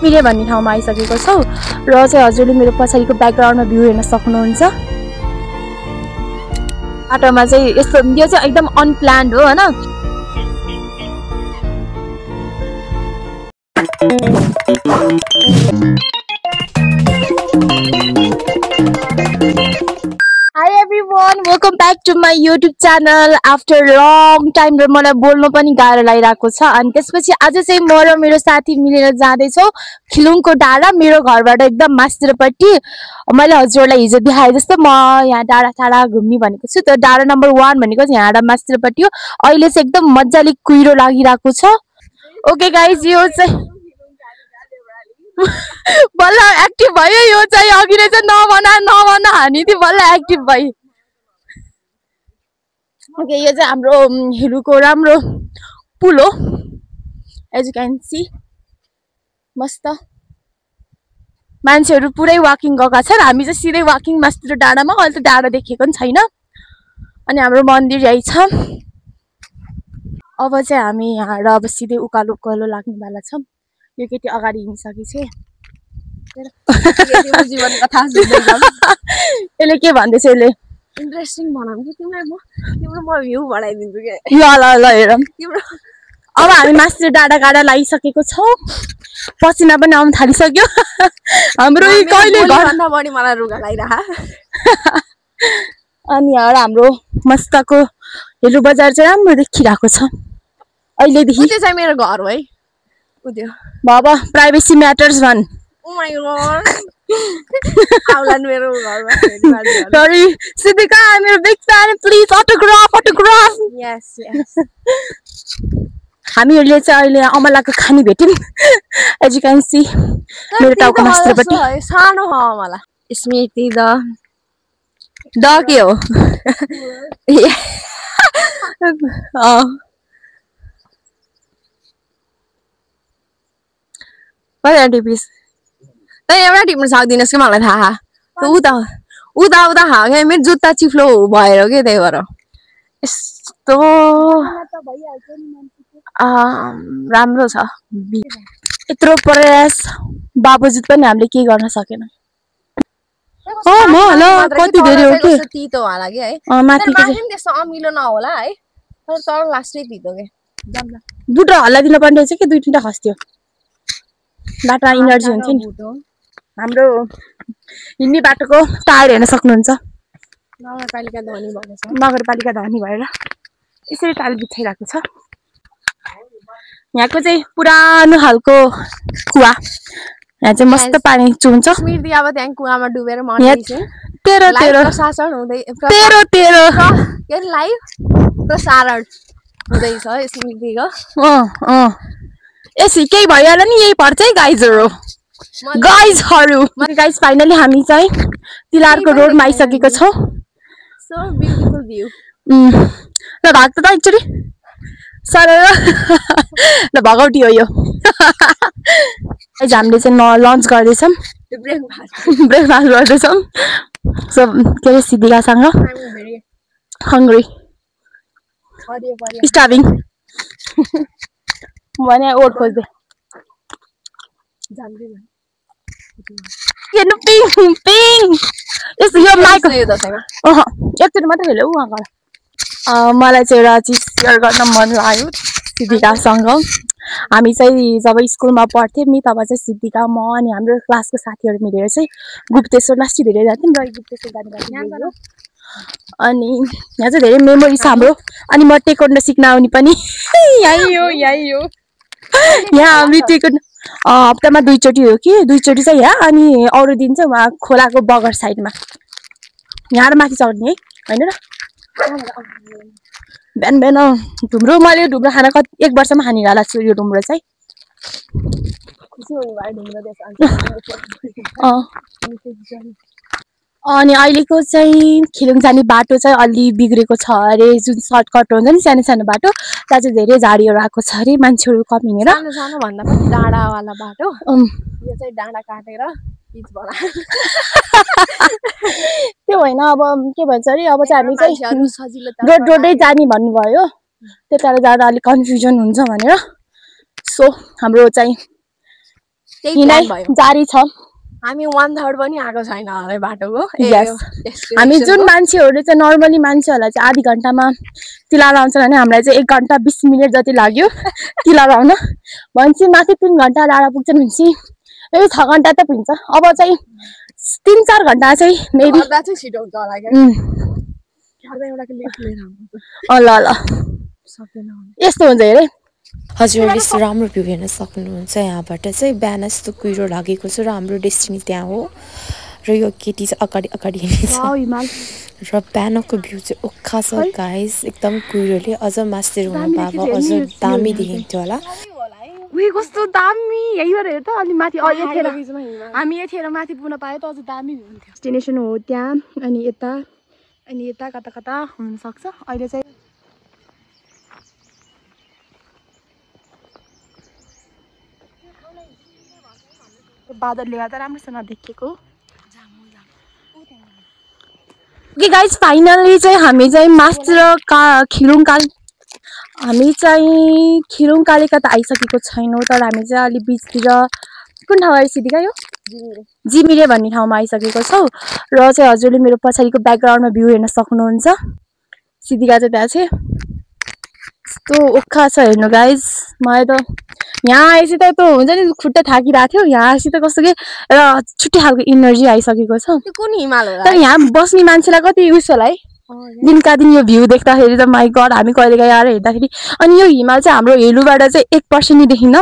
पिरे भन्ने ठाउँमा आइसकेको छौँ र चाहिँ हजुरले मेरो पछाडिको ब्याकग्राउन्डमा भ्यू हेर्न सक्नुहुन्छ। बाटोमा चाहिँ यस्तो यो चाहिँ एकदम अनप्लान्ड हो हैन। Hi everyone, welcome back to my YouTube channel after long time र मलाई बोल्न पनि गाह्रो लागिरहेको छ। अनि त्यसपछि आज चाहिँ म र मेरो साथी मिलेर जाँदै छौं खिलुङको डाँडा। मेरो घरबाट एकदम मास्तिरपट्टि। मैले हजुरलाई हिजो देखाए जस्तो म यहाँ डाँडा टाढा घुम्ने भनेको छु। त्यो डाँडा नम्बर 1 भनेको चाहिँ यहाँ मास्तिरपट्टि हो। अहिले चाहिँ एकदम मज्जाले कुहिरो लागिरहेको छ। ओके गाइज, यो चाहिँ बल्ल एक्टिभ भयो। यो चाहिँ अघिले चाहिँ नभन हानी थियो, बल्ल एक्टिभ भयो। ओके, यो चाहिँ हाम्रो हिलुको राम्रो पुल हो। एज यु क्यान सी मस्त मान्छेहरू पुरै वाकिङ गएका छन्। हामी चाहिँ सिधै वाकिङ मास्तिर डाँडामा। अहिले त डाँडा देखेको पनि छैन। अनि हाम्रो मन्दिर यही छ। अब चाहिँ हामी यहाँ अब सिधै उकालो उकालो लाग्नेवाला छौँ। यो केटी अगाडि हिँडिसकेछ। जीवन कथा यसले के भन्दैछ? यसले इन्ट्रेस्टिङ बनाउँ कि तिम्रो म भ्यू बढाइदिन्छु के। ल हेरौँ। अब हामी मास्तिर डाँडा गाडा लागिसकेको छौँ। पसिना पनि आउन थालिसक्यो। हाम्रो कहिले घरभन्दा बढी मलाई रुगा लागिरहा। अनि यहाँ हाम्रो मस्तको हेलु बजार चाहिँ राम्रो देखिरहेको छ अहिलेदेखि। त्यो चाहिँ मेरो घर हो है। उद्यो बाबा प्राइभेसी म्याटर्स भन्। Oh my God. आउलान मेरो घरमा। Sorry Siddhika, I'm your big fan. Please autograph. Yes. हामीहरूले चाहिँ अहिले अमलाको खानी भेट्यौँ। एज यु क्यान सी मेरो टाउको मास्तिरपट्टि सानो हो अमला। स्मृति द के हो? कता टिपिस त एउटा टिप्न सक्दिनस् कि मलाई थाहा। उता खा क्या। मेरो जुत्ता चिफ्लो भएर के त्यही भएर यस्तो राम्रो छ। यत्रो प्रयास बाबुजित पनि हामीले के गर्न सकेन। कति धेरै हो के तितो होला कि है। माथि त्यस्तो अमिलो नहोला है। तर लास्टै तितो के। बुट हल्लाइदिनु पर्ने रहेछ कि 2-3टा खस्थ्यो। बाटोमा इनर्जी हुन्छ नि। हाम्रो हिँड्ने बाटोको टायर हेर्न सक्नुहुन्छ। नगरपालिका धनी भएर यसरी टायर बिछाइरहेको छ। यहाँको चाहिँ पुरानो खालको कुवा। यहाँ चाहिँ मस्त पानी चुन्छ। स्मृति अब त्यहाँ कुवामा डुबेर मर्दैछ। तेरो प्रशासन हुँदै लाइभ प्रसारण हुँदैछ स्मृतिको। यसै केही भइहाल्यो नि। यही पर्छ है गाइजहरू। गाइज फाइनली हामी चाहिँ तिलारको रोडमा आइसकेको छौँ। So beautiful view. ल भाग त एकचोटि सर ल भगौटी हो यो। हामीले चाहिँ लन्च गर्दैछौँ। ब्रेकफास्ट गर्दैछौँ। सो के अरे सिद्धिकासँग हङ्ग्री स्टार्भिङ भने ओट खोज्दै हेर्नु पिङ यो माइक एकचोटि मात्रै हेर्यो उहाँ गएर। मलाई चाहिँ एउटा चिज सेयर गर्न मन लाग्यो सिद्धिकासँग। हामी चाहिँ जब स्कुलमा पढ्थ्यौँ नि तब चाहिँ सिद्धिका म अनि हाम्रो क्लासको साथीहरू मिलेर चाहिँ गुप्तेश्वर लास्टी धेरै जान्थ्यौँ र गुप्तेश्वर जाने। अनि यहाँ चाहिँ धेरै मेमोरी छ हाम्रो। अनि म टेक्वान्डो सिक्न आउने पनि यही हो। यहाँ हामी टेक्वान्डो हप्तामा 2 चोटि हो कि 2 चोटि चाहिँ यहाँ। अनि अरू दिन चाहिँ वहाँ खोलाको बगर साइडमा यहाँ माथि चढ्ने है होइन र। बिहान ढुम्रो मैले ढुम्रो खाना 1 वर्षमा खानिरहेको छु। यो ढुम्रो चाहिँ अनि अहिलेको चाहिँ खिलुङ जाने बाटो चाहिँ अलि बिग्रेको छ अरे। जुन सर्टकट हुन्छ नि सानो सानो बाटो त्यहाँ चाहिँ धेरै झाडीहरू आएको छ अरे। मान्छेहरू कम हिँडेर सानो भन्दा पनि डाँडावाला बाटो। यो चाहिँ डाँडा काटेर पिच बना। त्यो होइन अब के भन्छ अरे। अब चाहिँ हामी चाहिँ रोडै जाने भन्नुभयो। त्यही कारण जाँदा अलिक कन्फ्युजन हुन्छ भनेर। सो हाम्रो चाहिँ हिँडाइ जारी छ। हामी 1/3 पनि आएको छैन होला बाटोको। हामी जुन मान्छेहरू चाहिँ नर्मली मान्छेहरूलाई चाहिँ आधी घन्टामा तिला लाउँछ भने हामीलाई चाहिँ 1 घन्टा 20 मिनट जति लाग्यो तिला लाउन। भनेपछि माथि 3 घन्टा लाडा पुग्छन् भनेपछि यही 6 घन्टा त पुग्छ। अब चाहिँ 3-4 घन्टा चाहिँ मेबी छिटो हुन्छ होला क्या। ल यस्तो हुन्छ हेरे। हजुर यस्तो राम्रो भ्यू हेर्न सक्नुहुन्छ यहाँबाट चाहिँ। बिहान यस्तो कुहिरो लागेको छ र हाम्रो डेस्टिनी त्यहाँ हो र यो केटी चाहिँ अगाडि हिँड्छ र बिहानको भ्यू चाहिँ ओखा छ गाइस। एकदम कुहिरोले अझ मास्तिर हुनु पाएको अझ दामी देखिन्थ्यो होला। उही कस्तो दामी यहीँबाट हेर त। अनि माथि हामी यतिखेर माथि पुग्न पाए त अझ दामी हुन्थ्यो। डेस्टिनेसन हो त्यहाँ। अनि यता कता हुनसक्छ। अहिले चाहिँ बादलले गर्दा राम्रोसँग नदेखिएको। ओके गाइज फाइनली चाहिँ हामी चाहिँ मास्तिर खिरुङ कालिका त आइसकेको छैनौँ। तर हामी चाहिँ अलि बिचतिर कुन ठाउँ आइसकेका यो जिमिरे भन्ने ठाउँमा आइसकेको छौँ। र चाहिँ हजुरले मेरो पछाडिको ब्याकग्राउन्डमा भ्यू हेर्न सक्नुहुन्छ। सिद्धिका चाहिँ त्यहाँ चाहिँ यस्तो ओखा छ हेर्नु गाइज। मलाई त यहाँ आएपछि त त्यो हुन्छ नि खुट्टा थाकिरहेको थियो। यहाँ आएपछि त कस्तो के एउटा छुट्टै खालको इनर्जी आइसकेको छ। कुन हिमाल होला? तर यहाँ बस्ने मान्छेलाई कति उस होला है। दिनका दिन यो भ्यू देख्दाखेरि त माई गड हामी कहिले काहीँ आएर हेर्दाखेरि। अनि यो हिमाल चाहिँ हाम्रो हेलुबाट चाहिँ 1% नि देखिन्न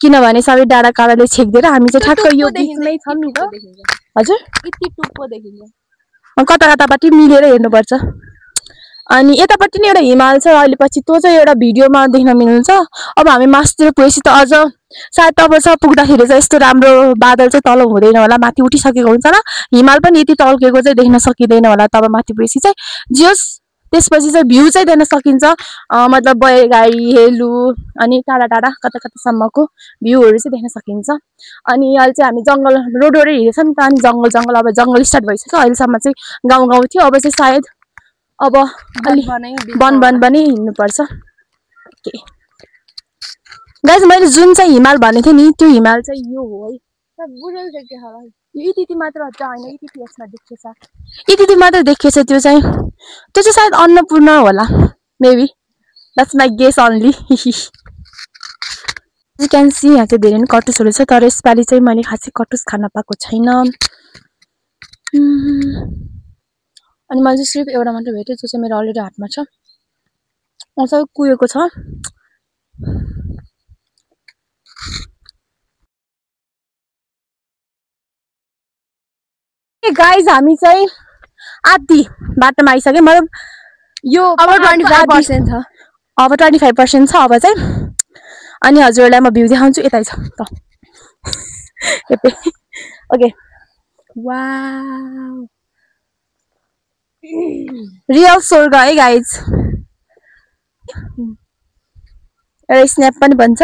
किनभने सबै डाँडा काँडाले छेक्दिएर हामी चाहिँ ठ्याक्क यो बिचमै छौँ नि त। हजुर यति टुप्पो देखिन्छ। कता कतापट्टि मिलेर हेर्नुपर्छ। अनि यतापट्टि नि एउटा हिमाल छ। अहिले पछि त्यो चाहिँ एउटा भिडियोमा देख्न मिल्छ। अब हामी मास्तिर पुगेपछि त अझ सायद तबसम्म पुग्दाखेरि चाहिँ यस्तो राम्रो बादल चाहिँ तल हुँदैन होला। माथि उठिसकेको हुन्छ न हिमाल पनि यति तल्केको चाहिँ देख्न सकिँदैन होला। तब माथि पुगेपछि चाहिँ जियोस् त्यसपछि चाहिँ भ्यू चाहिँ देख्न सकिन्छ। मतलब बैलगाडी हेलु अनि टाढा कता कतासम्मको भ्यूहरू चाहिँ देख्न सकिन्छ। अनि अहिले चाहिँ हामी जङ्गल रोडवरै हिँडेछ नि त। अनि जङ्गल अब जङ्गल स्टार्ट भइसक्यो। अहिलेसम्म चाहिँ गाउँ थियो। अब चाहिँ सायद अब वन पनि हिँड्नुपर्छ। गाइस मैले जुन चाहिँ हिमाल भनेको थिएँ नि त्यो हिमाल चाहिँ यो हो है। यति मात्र होइन यति यसमा देखिएछ यति मात्र देखिएछ। त्यो चाहिँ सायद अन्नपूर्ण होला maybe that's my guess only. You can see यहाँ चाहिँ धेरै नै कटुसहरू छ। तर यसपालि चाहिँ मैले खासै कटुस खान पाएको छैन। अनि मैले चाहिँ सिर्फ एउटा मात्र भेटेँ जो चाहिँ मेरो अलरेडी हातमा छ। सबै कुहेको छ। गाइज हामी चाहिँ आधी बाटोमा आइसक्यो। मतलब यो अब 25% छ। अब 25% छ अब चाहिँ। अनि हजुरहरूलाई म भ्यू देखाउँछु। यतै छ त ओके वाउ रियल स्वर्ग है गाइज। एउटा स्न्याप पनि भन्छ।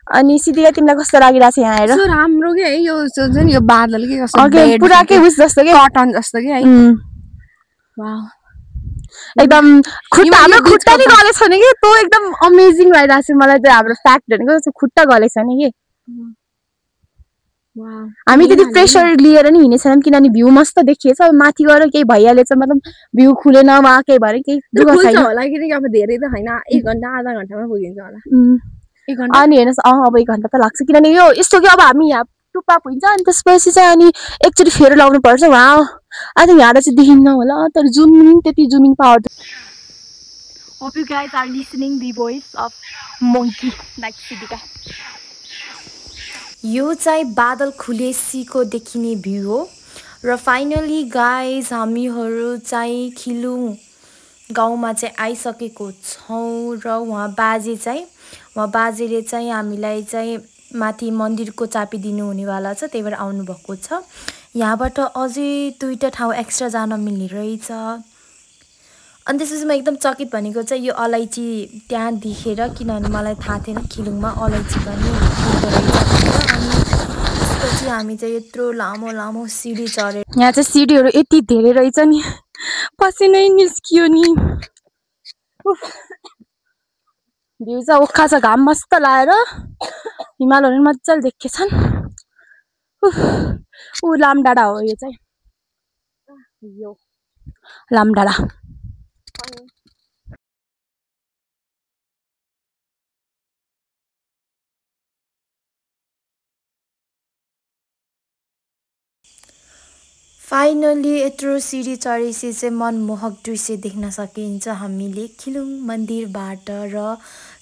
अनि सिद्धिका तिमीलाई कस्तो लागिरहेको छ यहाँ आएर? कस्तो राम्रो के है यो हुन्छ नि यो बादल के कस्तो पुरा के उस जस्तो के कटन जस्तो के है। वाउ एकदम खुट्टा हाम्रो खुट्टा नि गलेको छैन कि त्यो एकदम अमेजिङ लागिरहेको छ मलाई चाहिँ। हाम्रो फ्याक्ट भनेको खुट्टा गलेको छैन कि। हामी त्यति प्रेसर लिएर नि हिँडेको छैनौँ किनभने भ्यू मस्त देखिएछ। अब माथि गएर केही भइहालेछ मतलब भ्यू खुलेन वा केही भएर केही दुःख छैन होला। किनकि अब धेरै त होइन 1 घन्टा आधा घन्टामा पुगिन्छ होला। अनि हेर्नुहोस् अब 1 घन्टा त लाग्छ किनभने यो यस्तो कि अब हामी यहाँ टुप्पा हुन्छ अनि त्यसपछि चाहिँ अनि एकचोटि फेरि लाउनु पर्छ। वाउ आई थिङ्क यहाँबाट चाहिँ देखिन्न होला तर जुमिङ त्यति zooming power. Hope you guys are listening the voice of monkey like Siddhika. यो चाहिँ बादल खुलेसीको देखिने भ्यू हो। र फाइनली गाइज हामीहरू चाहिँ खिलुङ गाउँमा चाहिँ आइसकेको छौँ। र उहाँ बाजेले चाहिँ हामीलाई चाहिँ माथि मन्दिरको चाबी दिनुहुनेवाला छ। त्यही भएर आउनुभएको छ। यहाँबाट अझै 2टा ठाउँ एक्स्ट्रा जान मिल्ने रहेछ। अनि त्यसपछि म एकदम चकित भनेको चाहिँ यो अलैँची त्यहाँ देखेर किनभने मलाई थाहा थिएन खिलुङमा अलैँची पनि हुँदो रहेछ। अनि त्यसपछि हामी चाहिँ यत्रो लामो सिडी चढेर यहाँ चाहिँ सिडीहरू यति धेरै रहेछ नि पसिनै निस्कियो नि। भ्यू चाहिँ ओखा छ। घाम मस्त लाएर हिमालहरू मजाले देखेछन्। ऊ लामडाँडा हो यो चाहिँ, यो लामडाँडा। फाइनली यत्रो सिडी चढेपछि चाहिँ मनमोहक दृश्य देख्न सकिन्छ हामीले खिलुङ मन्दिरबाट। र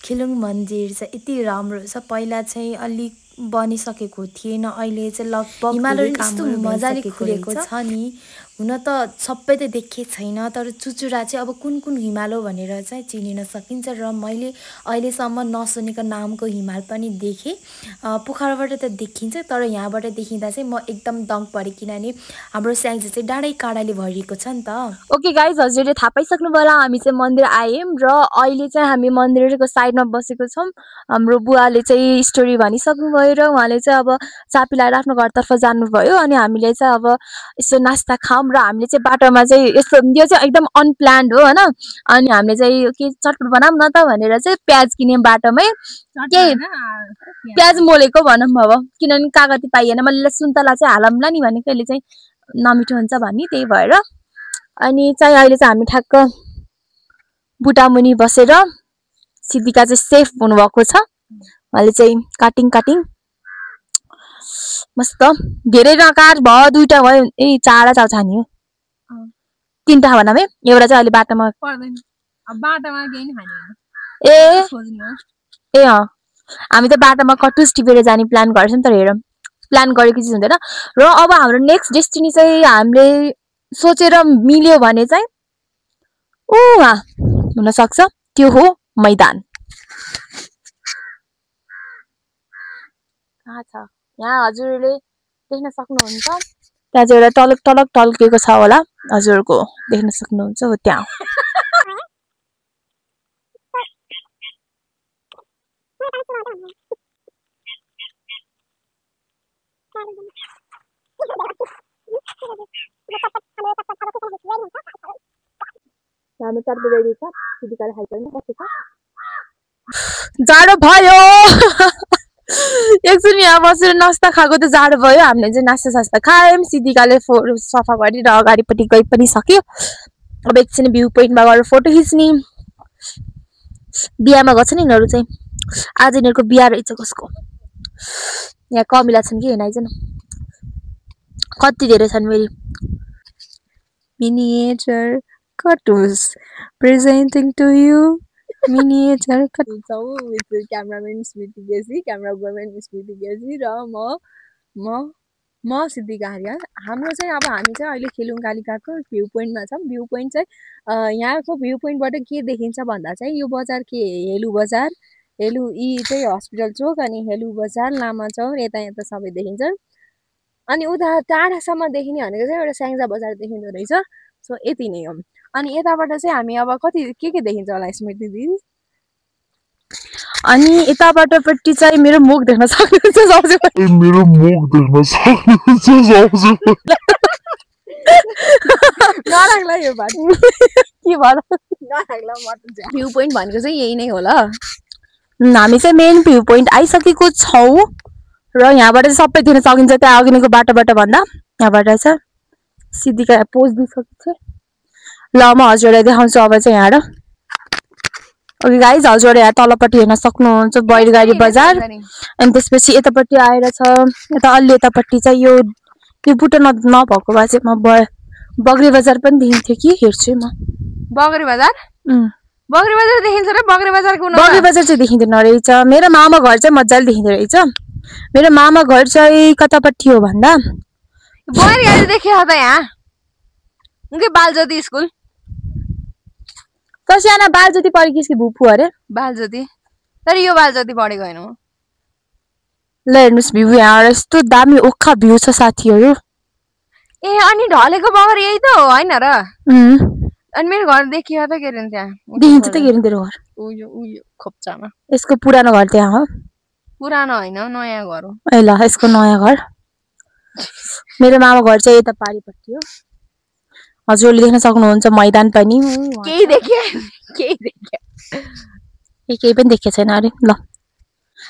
खिलुङ मन्दिर चाहिँ यति राम्रो छ, पहिला चाहिँ अलिक बनिसकेको थिएन, अहिले चाहिँ लगभग हिमालहरू यस्तो मजाले खुलेको छ नि। हुन त सबै त देखे छैन, तर चुचुरा चाहिँ अब कुन कुन हिमाल हो भनेर चाहिँ चिनिन सकिन्छ। र मैले अहिलेसम्म नसुनेको नामको हिमाल पनि देखेँ। पोखराबाट त देखिन्छ, तर यहाँबाट देखिँदा चाहिँ म एकदम दङ परेँ, किनभने हाम्रो स्याङ्जा चाहिँ डाँडै काँडाले भरिएको छ नि त। ओके गाइज, हजुरले थाहा पाइसक्नु होला हामी चाहिँ मन्दिर आयौँ र अहिले चाहिँ हामी मन्दिरको साइडमा बसेको छौँ। हाम्रो बुवाले चाहिँ स्टोरी भनिसक्नु भयो र उहाँले चाहिँ अब चापी लगाएर आफ्नो घरतर्फ जानुभयो। अनि हामीले चाहिँ अब यसो नास्ता खाऊँ र हामीले चाहिँ बाटोमा चाहिँ यस्तो, यो चाहिँ एकदम अनप्लान्ड हो होइन। अनि हामीले चाहिँ के चटपट बनाऊँ न त भनेर चाहिँ प्याज किन्यौँ बाटोमै, केही प्याज मोलेको भनौँ अब, किनभने कागती पाइएन। मैले सुन्तला चाहिँ हालौँला नि भनेको, यसले चाहिँ नमिठो हुन्छ भन्ने, त्यही भएर। अनि चाहिँ अहिले चाहिँ हामी ठ्याक्क बुटामुनि बसेर सिद्धिका चाहिँ सेफ हुनुभएको छ। उहाँले चाहिँ काटिङ मस्त धेरै नकाट भयो, 2टा भयो, ए 4 चाउछानी हो, 3टा भनौँ है। एउटा चाहिँ अहिले बाटोमा ए हामी त बाटोमा कटुस टिपेर जाने प्लान गर्छौँ, तर हेरौँ प्लान गरेको चिज हुँदैन। र अब हाम्रो नेक्स्ट डेस्टिनी चाहिँ हामीले सोचेर मिल्यो भने चाहिँ वहाँ हुनसक्छ, त्यो हो मैदान। कहाँ छ यहाँ हजुरले देख्न सक्नुहुन्छ, त्यहाँ चाहिँ एउटा टलक टल्केको छ होला, हजुरको देख्न सक्नुहुन्छ हो त्यहाँ। हामी चर्को रेडी छ, सिद्धिकाले खाइसक्नु कस्तो छ। जाडो भयो एकछिन यहाँ बसेर नास्ता खाएको त जाडो भयो। हामीले चाहिँ नास्ता खायौँ, सिद्धिकाले फोटो सफा गरेर अगाडिपट्टि गइ पनि सक्यो। अब एकछिन भ्यू पोइन्टमा गएर फोटो खिच्ने। बिहामा गएको छ नि यिनीहरू चाहिँ, आज यिनीहरूको बिहा रहेछ कसको। यहाँ कमिला छन् कि हेर्न आइजन, कति धेरै छन् मेरी। Miniature Katus presenting to you miniature Katus with cameraman Smriti KC, camera woman Smriti KC र म सिद्धिका आर्या। हाम्रो चाहिँ अब हामी चाहिँ अहिले खिलुङ कालिकाको भ्यू पोइन्टमा छौँ। भ्यू पोइन्ट चाहिँ यहाँको भ्यू पोइन्टबाट के देखिन्छ भन्दा चाहिँ यो बजार के हेलु बजार, हेलु यी चाहिँ हस्पिटल चोक, अनि हेलु बजार, लामा चौर, यता सबै देखिन्छ। अनि उता टाढासम्म देखिने भनेको चाहिँ एउटा स्याङ्जा बजार देखिँदो रहेछ। सो यति नै हो। अनि यताबाट चाहिँ हामी अब कति के देखिन्छ होला स्मृति दिदी? अनि यताबाटपट्टि चाहिँ मेरो मुख देख्न सक्नुहुन्छ सबसे पहिले, मेरो मुख देख्न सक्नुहुन्छ सबसे पहिले। नराख्ला यो बात के भन्छ, नराख्ला मत। भ्यू पोइन्ट भनेको चाहिँ यही नै होला। हामी चाहिँ मेन भ्यू पोइन्ट आइसकेको छौँ र यहाँबाट चाहिँ सबै दिन सकिन्छ। त्यहाँ अघिको बाटोबाट भन्दा यहाँबाट चाहिँ सिद्धिका पोज दिइसकेको छ। ल म हजुरलाई देखाउँछु अब चाहिँ यहाँ। ओके गाइज, हजुर यहाँ तलपट्टि हेर्न सक्नुहुन्छ बैलगाडी बजार। अनि त्यसपछि यतापट्टि आएर छ, यता अलि यतापट्टि चाहिँ यो बुटो नभएको भए चाहिँ म बगरी बजार पनि देखिन्थ्यो कि हेर्छु म। बगरी बजार देखिन्छ र बगरी बजारको बगरी बजार चाहिँ देखिँदैन रहेछ। मेरो मामा घर चाहिँ मजाले देखिँदो रहेछ। मेरो मामा घर चाहिँ कतापट्टि हो भन्दा बैलगाडी देखियो त यहाँ उनकै बालज्योति स्कुल। कसियाना बालज्योति पढेको कि भुपू अरे बालज्योति, तर यो बालज्योति पढेको होइन। ल हेर्नुहोस् भ्यू, यहाँ यस्तो दामी ओखा भ्यू छ साथीहरू। ए अनि ढलेको बगर यही त हो होइन र? अनि मेरो घर देखियो त के अरे त्यहाँ देखिन्छ त के अरे तेरो घर? उयो खोप्चामा। यसको पुरानो घर त्यहाँ हो? पुरानो होइन, नयाँ घर हो। ए ल यसको नयाँ घर। मेरो मामा घर चाहिँ यता पारिपट्टि हो। हजुरले देख्न सक्नुहुन्छ मैदान पनि। केही देखियो केही पनि देखे छैन अरे। ल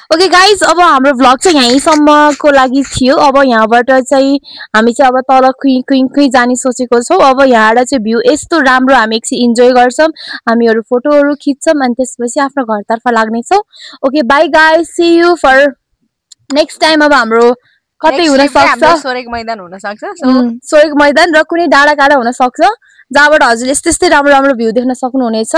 ओके गाइज अब हाम्रो भ्लग चाहिँ यहीँसम्मको लागि थियो। अब यहाँबाट चाहिँ हामी चाहिँ अब तल खुइ जाने सोचेको छौँ। अब यहाँबाट चाहिँ भ्यू यस्तो राम्रो हामी एकछिन इन्जोय गर्छौँ, हामीहरू फोटोहरू खिच्छौँ अनि त्यसपछि आफ्नो घरतर्फ लाग्नेछौँ। Okay bye guys, see you for next time. अब हाम्रो कतै हुन सक्छ सोरेक मैदान हुन सक्छ, सोरेक मैदान र कुनै डाँडा काँडा हुन सक्छ जहाँबाट हजुरले यस्तै राम्रो राम्रो भ्यू देख्न सक्नुहुनेछ।